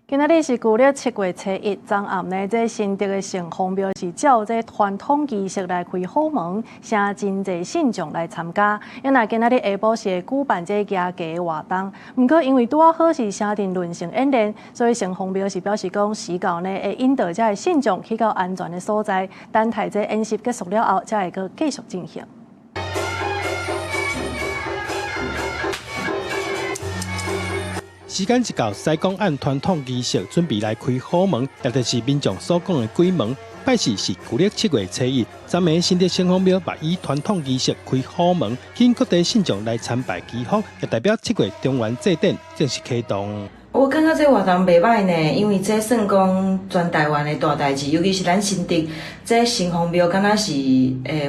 今仔日是舊曆7月初1，昨暗呢，這新竹的城隍廟是照這傳統儀式來開虎門，誠真濟信眾來參加。因為今仔日下晡是會舉辦這蜈跣活動，毋過因為拄仔好是城鎮論城演練，所以城隍廟是表示講，時到呢會引導遮的信眾去到安全的所在，等待這演習結束了後，才會閣繼續進行。時間一到，師公按傳統儀式準備來開虎門，也就是民眾所講的鬼門。拜四是舊曆7月初1，昨暝新竹城隍廟嘛以傳統儀式開虎門，吸引各地信眾來參拜祈福，也代表七月中元祭典正式啟動。我感覺這活動袂䆀呢，因為這算講全台灣的大代誌，尤其是咱新竹這城隍廟，敢若是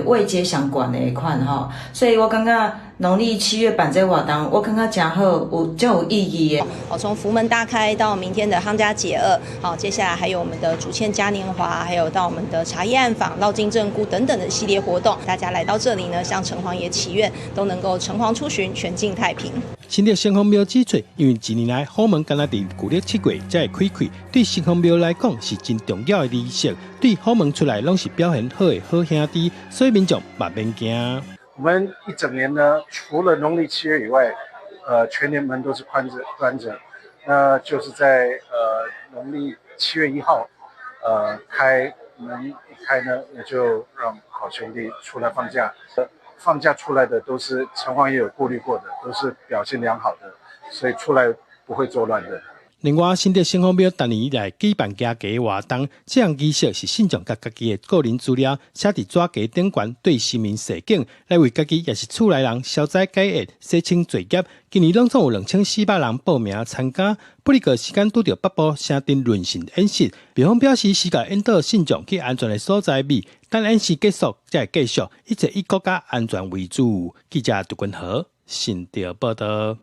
位階上懸的款吼，所以我感覺農曆七月辦這活動，我感覺誠好，有真有意義的。哦，從福門大開到明天的夯家解厄，好，接下來還有我們的竹塹嘉年華，還有到我們的茶葉暗訪、繞境賑蠱等等的系列活動，大家來到這裡呢，向城隍爺祈願，都能夠城隍出巡，全境太平。新竹城隍廟指出，因為一年來虎門敢若佇舊曆七月才會開開，對城隍廟來講是真重要的儀式，對虎門出來攏是表現好的好兄弟，所以民眾嘛免驚。我們一整年呢，除了農曆七月以外，全年門都是關著關著，那就是在農曆7月1號，開門一開呢，那就讓好兄弟出來放假。放假出來的都是城隍爺有過濾過的，都是表現良好的，所以出來不會作亂的。另外，新竹城隍廟逐年以來舉辦蜈跣活動，這項儀式是信眾共家己的個人資料寫佇紙粿頂懸，對神明示警，來為家己抑是厝內人消災解厄、洗清罪孽。今年攏總有2400人報名參加。不過時間拄著北部城鎮論神演習，廟方表示是共引導信眾去安全的所在避，等演習結束才會繼續，一切以國家安全為主。記者杜君和新竹報道。